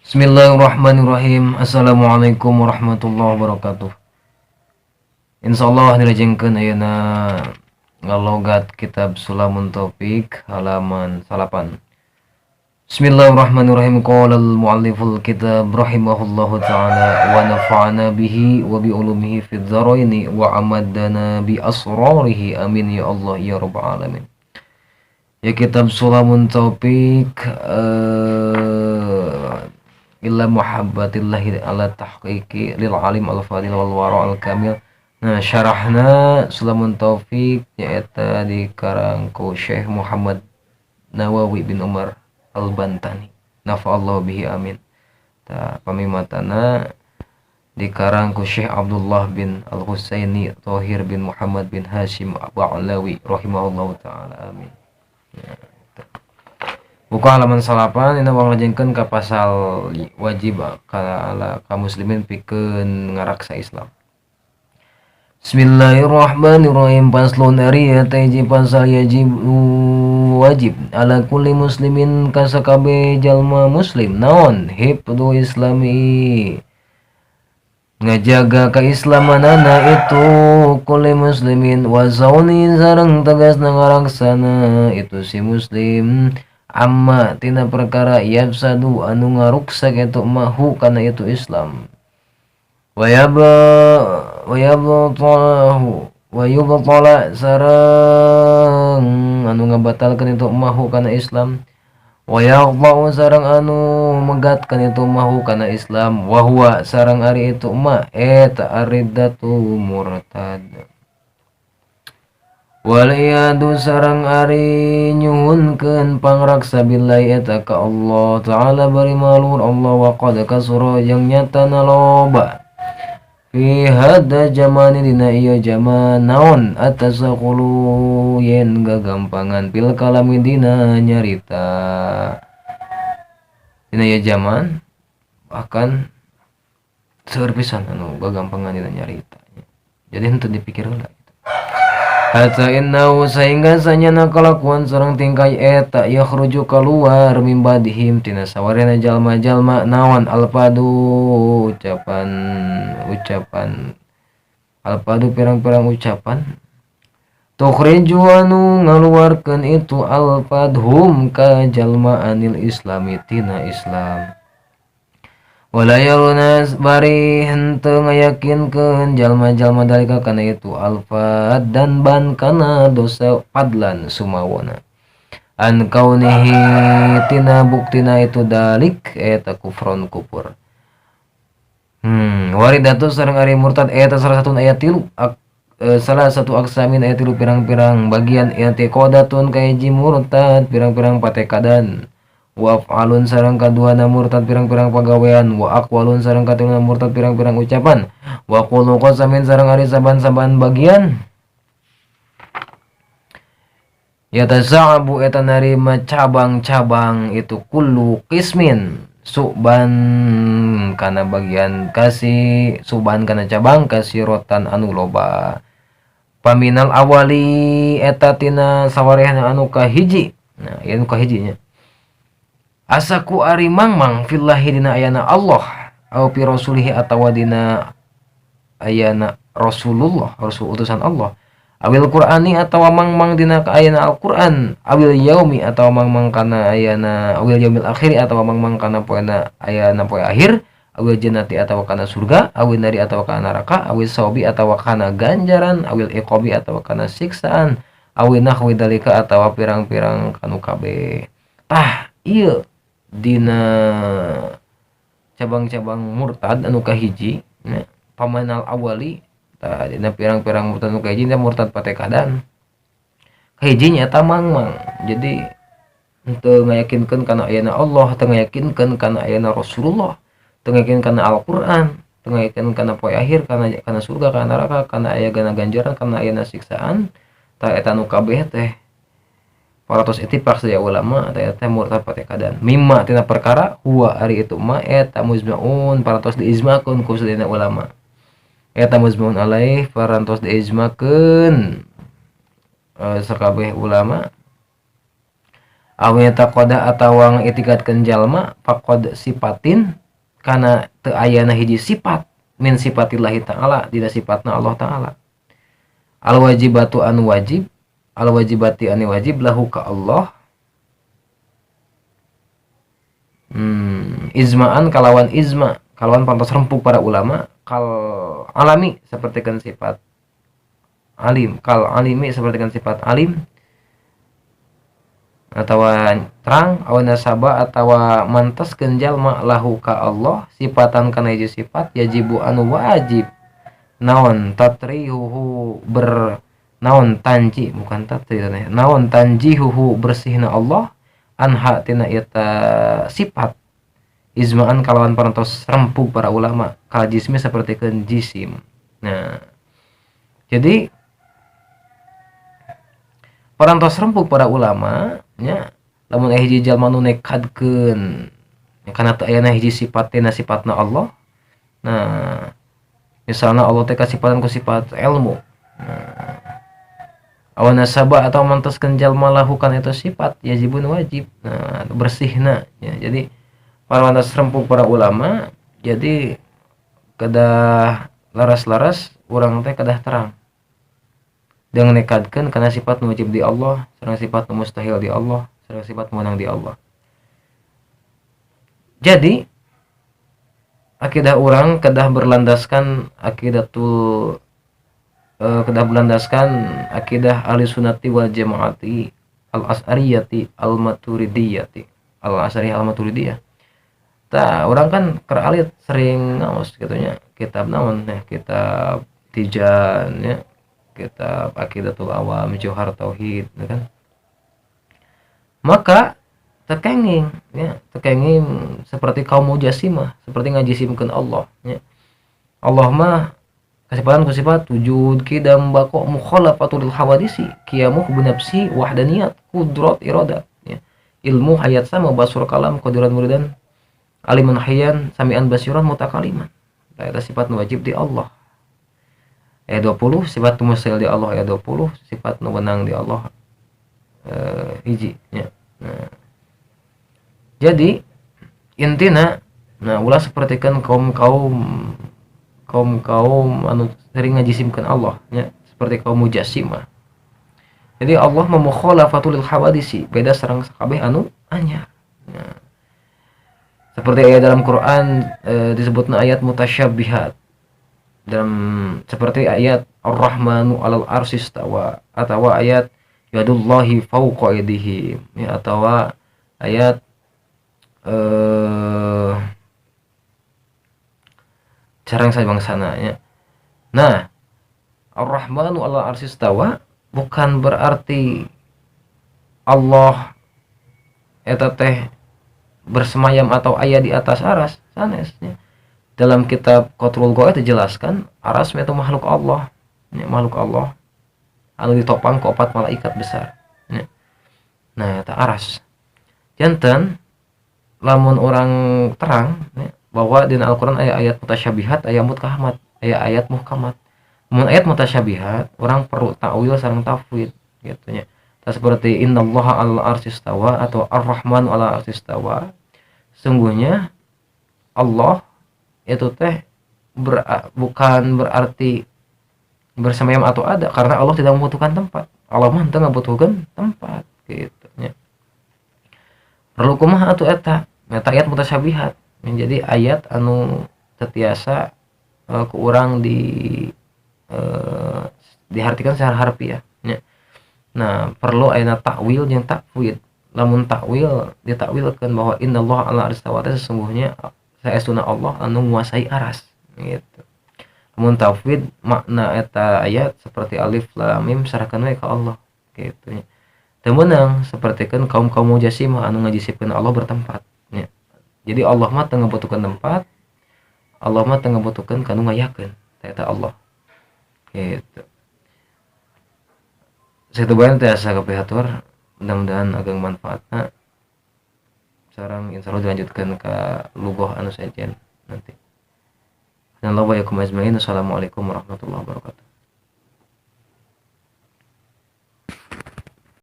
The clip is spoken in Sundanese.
Bismillahirrahmanirrahim. Assalamualaikum warahmatullahi wabarakatuh. Insyaallah dilajengkeun ayeuna ngalogat kitab Sulamun Taufik halaman 9. Bismillahirrahmanirrahim. Qala al-mualliful kitab rahimahullahu taala wa nafa'ana bihi wa bi ulumihi fid dharaini wa amaddana bi asrarihi, amin ya Allah ya rabbal alamin. Ya, kitab Sulamun Taufik illa muhabbatillahi ala tahqiqi lil alim al fadil wal wara al kamil. Nah, syarahna Sulamun Taufik nyaeta dikarang ku Syekh Muhammad Nawawi bin Umar Al-Bantani, nafa'allahu bihi, amin. Ta pamimatana dikarang ku Syekh Abdullah bin Al-Husaini Thohir bin Muhammad bin Hashim Ba'lawi rahimahullahu taala, amin. Ya, buka halaman 9. Ini urang lajengkeun ka pasal wajib ka ka muslimin pikeun ngaraksa Islam. Bismillahirrahmanirrahim. Faslun, ari eta hiji pasal. Yajib, wajib, ala kulli muslimin, ka sakabeh jalma muslim, naon, hifdzu islami, ngajaga keislamanana itu kulli muslimin, wa sauni, sareng tegasna ngaraksana itu si muslim, amma, tina perkara, yafsadu, anu ngaruksak itu ma hu kana itu Islam, wayaba wayabtalahu wa yubtala, sareng anu ngabatalkeun itu ma hu kana Islam, wa yaqta'u, sareng anu megatkeun itu ma hu kana Islam, wa huwa, sareng ari itu ma eta arriddatu, murtad. Waliyadu, sareng ari nyuhunkeun pangraksa, billahi, eta ka Allah Ta'ala bari maluhur Allah. Wa qad kasura, jeung nyata loba, fi hada zamani, dina ieu zaman, naon, atasaqulu, yen gagampangan, fil kalami, dina nyarita. Dina ieu zaman bahkan seueur pisan anu gagampangan dina nyarita, jadi henteu dipikir heula. Hatta innahu, sehingga sanyana kalakuan sareng tingkah eta, yakhruju, keluar, min badihim, tina sawarehna jalma-jalma, naon, alfadu, ucapan ucapan, alfadu, pirang-pirang ucapan, tukhriju, anu ngaluarkeun itu alfadhum ka jalma, anil islami, tina Islam. Wala yaruna, bari henteu ngayakinkeun jalma-jalma, dalika, kana itu alfad, dan ban, kana dosa, fadlan, sumawona, an kaunihi, tina buktina itu dalik eta kufron, kufur. Waridatu, sareng ari murtad eta, salah satu ayat tilu salah satu aksamin, ayat tilu pirang-pirang bagian, i'tiqadatun, kahiji murtad pirang-pirang patekadan, wa af'alun, sareng kaduana murtad pirang-pirang pagawean, wa aqwalun, sareng katiluna murtad pirang-pirang ucapan, wa kullu qasamin, sareng ari saban-saban bagian, yatasa'abu, eta narima cabang-cabang itu kullu qismin, su'ban, kana bagian, kasih suban, kana cabang, kasirotan, anu loba. Paminal awali, eta tina sawarehna anu kahiji. Nah, ieu anu kahiji nya. Asaku, ari mangmang, fillahi, dina ayana Allah, au fi rasulihi, atawa dina ayana Rasulullah, rasul utusan Allah, awil Qur'ani, atawa mangmang dina ayana Al-Qur'an, awil yaumi, atawa mangmang kana ayana, awil yaumil akhir, atawa mangmang kana poena ayana poe akhir, awil jannati, atawa kana surga, awil nari, atawa kana neraka, awil sawabi, atawa kana ganjaran, awil iqabi, atawa kana siksaan, awil nahwi dalika, atawa pirang-pirang kanu kabeh. Tah, ieu dina cabang-cabang murtad anu kahiji nya. Pamanal awali, tah dina pirang-pirang murtad anu kahiji nya, murtad patekadan kahiji nya eta mangmang. Jadi henteu ngayakinkeun kana ayana Allah, teu ngayakinkeun kana ayana Rasulullah, teu ngayakinkeun kana Al-Qur'an, teu ngayakinkeun kana poe akhir, kana kana surga, kana neraka, kana aya ganjaran, kana ayana siksaan. Tah, eta nu kabeh teh paratos ittifaq sadaya ulama teh eta murtad patekadan. Mimma, tina perkara, huwa, ari itu ma eta, mujma'un, parantos diijmakeun ku sadayana ulama, eta mujma'un alaih, parantos diijmakeun sakabeh ulama. Aw taqada atawa ngaitikadkeun jalma faqad sipatin kana teu ayana hiji sifat min sifatillahi ta'ala dina sifatna Allah ta'ala. Al wajibatu anu wajib, al wajibati anu wajib lahu ka Allah. Izma'an kalawan izma, kalawan pantos rempug para ulama, kal alami sapertikeun sifat alim, kal alimi sapertikeun sifat alim atawa terang aw nasaba atawa manteskeun jalma lahu ka Allah sifatan kana hiji sifat yajibu anu wajib naon tatrihuhu ber naon tanji bukan tatri naon tanjihuhu bersihna Allah anha tina eta sifat izmaan kalawan parantos rempug para ulama kal jismi sapertikeun jisim. Nah, jadi parantos rempug para ulama nya lamun aya hiji jalma nu nekadkeun kana teu ayana hiji sifat tina sifatna Allah. Nah, misalna Allah teh kasifatan ku sifat ilmu. Nah, awan nasaba atau manteskeun jalma lahu kana eta sifat yajibun wajib. Nah, bersihna ya. Jadi parantos rempug para ulama, jadi kedah laras-laras urang teh kedah terang. Dengan nekadkeun kana sifat nu wajib di Allah, sareng sifat nu mustahil di Allah, sareng sifat nu meunang di Allah. Jadi akidah urang kedah berlandaskan akidatul kedah berlandaskan akidah ahli sunnati wal jamaati al as'ariyati al maturidiyati al as'ariyah al maturidiyah. Tah urang kan keur alit sering ngaos kitu nya kitab naon ya, kitab Tijan ya, kitab Aqidatul Awam, Johar Tauhid ya kan. Maka tekenging ya, tekenging seperti kaum mujassimah, seperti ngajisimkeun Allah ya. Allah mah kasifatan ku sifat wujud kidam baqo mukhalafatul hawadisi qiyamuhu bi nafsi wahdaniyat qudrat iradat ya. Ilmu hayat sama basur kalam qadiran muridan aliman hayyan samian basiran mutakaliman. Nah, eta sifat nu wajib di Allah. Ayat 20 sifat nu mustahil di Allah, ayat 20 sifat nu wenang di Allah hiji nya. Nah, jadi intina nah ulah sapertikeun kaum-kaum anu sering ngajisimkeun Allah nya, seperti kaum mujassimah. Jadi Allah memukhalafatul hawadisi, beda sareng sakabeh anu anyar. Nah, seperti ayat dalam Quran disebutna ayat mutasyabihat. Dalam seperti ayat Ar-Rahmanu 'alal arsyistawa atau ayat yadullahi fawqa aydihim ya, atau ayat carang sabangsana ya. Nah, Ar-Rahmanu 'alal arsyistawa bukan berarti Allah eta teh bersemayam atau aya di atas aras sanes ya. Dalam kitab Qatrul Ghaib dijelaskan aras itu makhluk Allah ya, makhluk Allah anu ditopang ku opat malaikat besar ya. Nah, eta aras. Janten lamun orang terang ya, bahwa di Al-Qur'an aya ayat mutasyabihat, aya muhkamat, aya ayat muhkamat. Mun ayat mutasyabihat, orang perlu ta'wil sareng tafwid gitu nya. Tah seperti innallaha 'alal arsyistawa atau ar-rahmanu 'alal arsyistawa. Sungguhnya Allah itu teh bukan berarti bersemayam atau ada, karena Allah tidak membutuhkan tempat. Allah mah teu ngabutuhkeun tempat gitu nya. Perlu kumaha atuh eta? Eta ayat mutasyabihat, menjadi ayat anu teu tiasa ku urang di diartikan secara harfiah nya. Nah, perlu ayana takwil jeung tafwid. Lamun takwil ditakwilkeun bahwa innallaha 'alal arsyistawa teh sesungguhnya saestuna Allah anu nguasai aras gitu. Lamun tafwid makna eta ayat seperti alif lam mim serahkeun we ka Allah gitu nya. Teu meunang sapertikeun kaum-kaum mujassimah anu ngajisipkeun Allah bertempat nya. Jadi Allah mah teu ngabutuhkeun tempat, Allah mah teu ngabutuhkeun kanu ngayakeun, eta Allah. Gitu. Sakitu bae tiasa kapihatur, mudah-mudahan ageng manfaatna. Sareng insyaallah dilanjutkeun ka lugoh anu sejen nanti. Assalamualaikum warahmatullahi wabarakatuh.